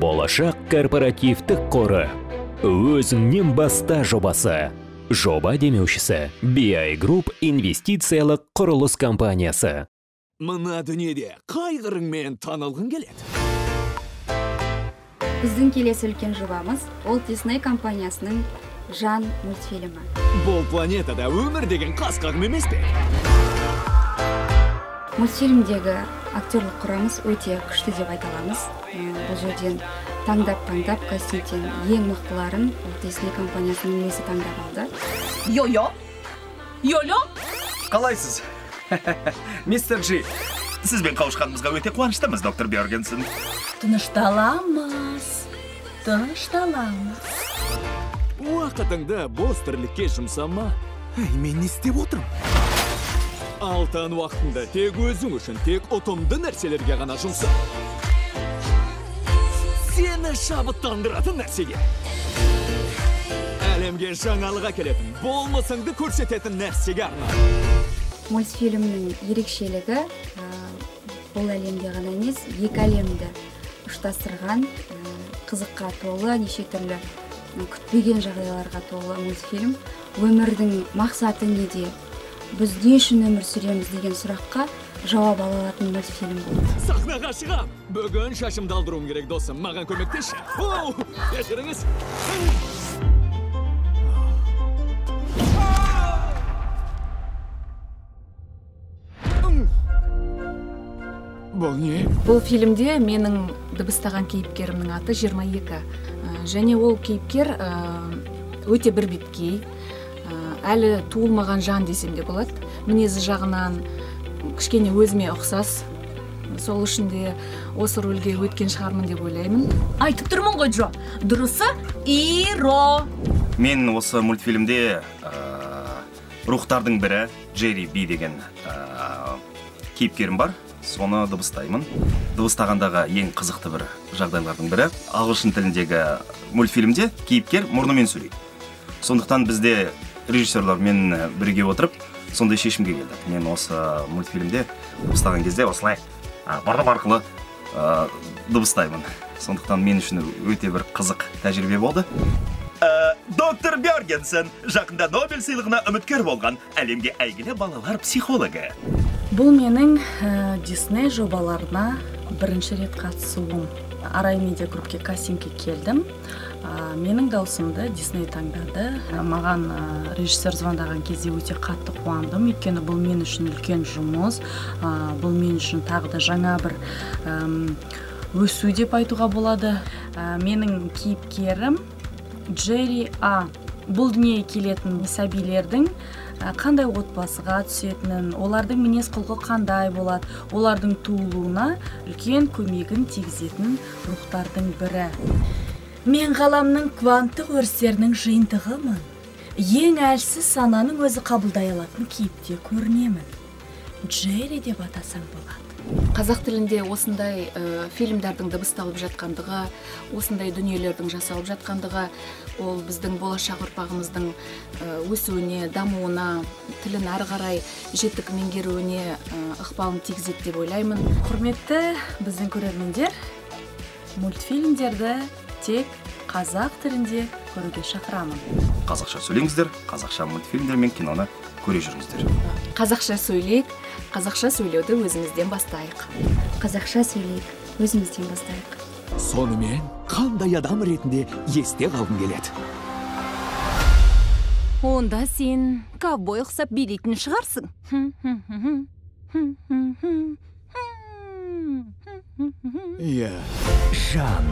Болашақ корпоративтік қоры. Өзіңнен баста жобасы. Жоба демеушісі BI Group инвестициялық құрылыс компаниясы. Мына дүниеде қай қырыңмен танылғың келеді? Біздің келесі үлкен жобамыз Walt Disney компаниясының Жан мультфильмі. Бұл планетада өмір деген қас-қағым емес пе? Мультфильмдегі актерлік құрамыз өте күшті деп айта аламыз. Бұл жерден таңдап-таңдап кастингтен ең мықтыларын Walt Disney компаниясының өзі таңдап алды. Йо-йо! Йо-ло! Қалайсыз? Мистер Джи, сізбен қауышқанымызға өте қуаныштымыз, доктор Бьоргенсен. Тынышталамыз, тынышталамыз. Уақытыңды бос тірлікке жұмсама. Әй, мен не істеп отырмын? Алтын уақытыңды тек өзің үшін, тек ұтымды нәрселерге ғана жұмса. Сені шабыттандыратын нәрсеге. Әлемге жаңалық әкелетін, болмысыңды көрсететін нәрсеге арна. Мультфильмнің ерекшелігі бұл әлемде ғана емес, екі әлемді ұштастырған, қызыққа толы, неше түрлі күтпеген жағдайларға толы мультфильм. Өмірдің мақсаты неде? Біз не үшін өмір сүреміз деген сұраққа жауап ала алатын мультфильм болды. Сахнаға шығам! Бүгін шашымды алдыруым керек, досым. Маған көмектесші. Оу, кешіріңіз. Бұл не? Бұл фильмде менің дыбыстаған кейіпкерімнің аты 22. Және ол кейіпкер өте бір беткей, әлі туылмаған жан десем де болады. Мінезі жағынан кішкене өзіме ұқсас. Сол үшін де осы рөлге өткен шығармын деп ойлаймын. Айтып тұрмын ғой, Джо. Дұрысы Иро. Мен осы мультфильмде рухтардың бірі Джерри Би деген кейіпкерім бар. Соны дыбыстаймын. Дыбыстағандағы ең қызықты бір жағдайлардың бірі ағылшын тіліндегі мультфильмде кейіпкер мұрнымен сөйлейді. Сондықтан бізде режиссерлармен бірге отырып сондай шешімге келдік. Мен осы мультфильмде дыбыстаған кезде осылай мұрным арқылы дыбыстаймын. Сондықтан мен үшін өте бір қызық тәжірибе болды. Доктор Бьоргенсен жақында Нобель сыйлығына үміткер болған әлемге әйгілі балалар психологы. Бұл менің Дисней жобаларына бірінші рет қатысуым. Арай Медиа Группке кастингке келдім. Менің даусымды Дисней таңдады. Маған режиссер звондаған кезде өте қатты қуандым. Өйткені бұл мен үшін үлкен жұмыс. Бұл мен үшін тағы да жаңа бір өсу деп айтуға болады. Менің кейіпкерім Джерри А. Бұл дүниеге келетін сәбилердің қандай отбасыға түсетінін, олардың мінез құлқы қандай болады, олардың туылуына үлкен көмегін тигізетін рухтардың бірі. Мен ғаламның кванттық өрістерінің жиынтығымын. Ең әлсіз сананың өзі қабылдай алатын кейіпте көрінемін. Джерри деп атасаң болады. Қазақ тілінде осындай фильмдердің дыбысталып жатқандығы, осындай дүниелердің жасалып жатқандығы, ол біздің болашақ ұрпағымыздың өсуіне, дамуына, тілін ары қарай жетік меңгеруіне ықпалын тигізеді деп ойлаймын. Құрметті біздің көрермендер, мультфильмдерді тек қазақ тілінде көруге шақырамын. Қазақша сөйлеңіздер, қазақша мультфильмдер мен киноны көре жүріңіздер. Қазақша сөйлейік, қазақша сөйлеуді өзімізден бастайық. Қазақша сөйлейік, өзімізден бастайық. Сонымен қандай адам ретінде есте қалғың келеді? Онда сен ковбой ұқсап билейтін шығарсың. Иә. Жан.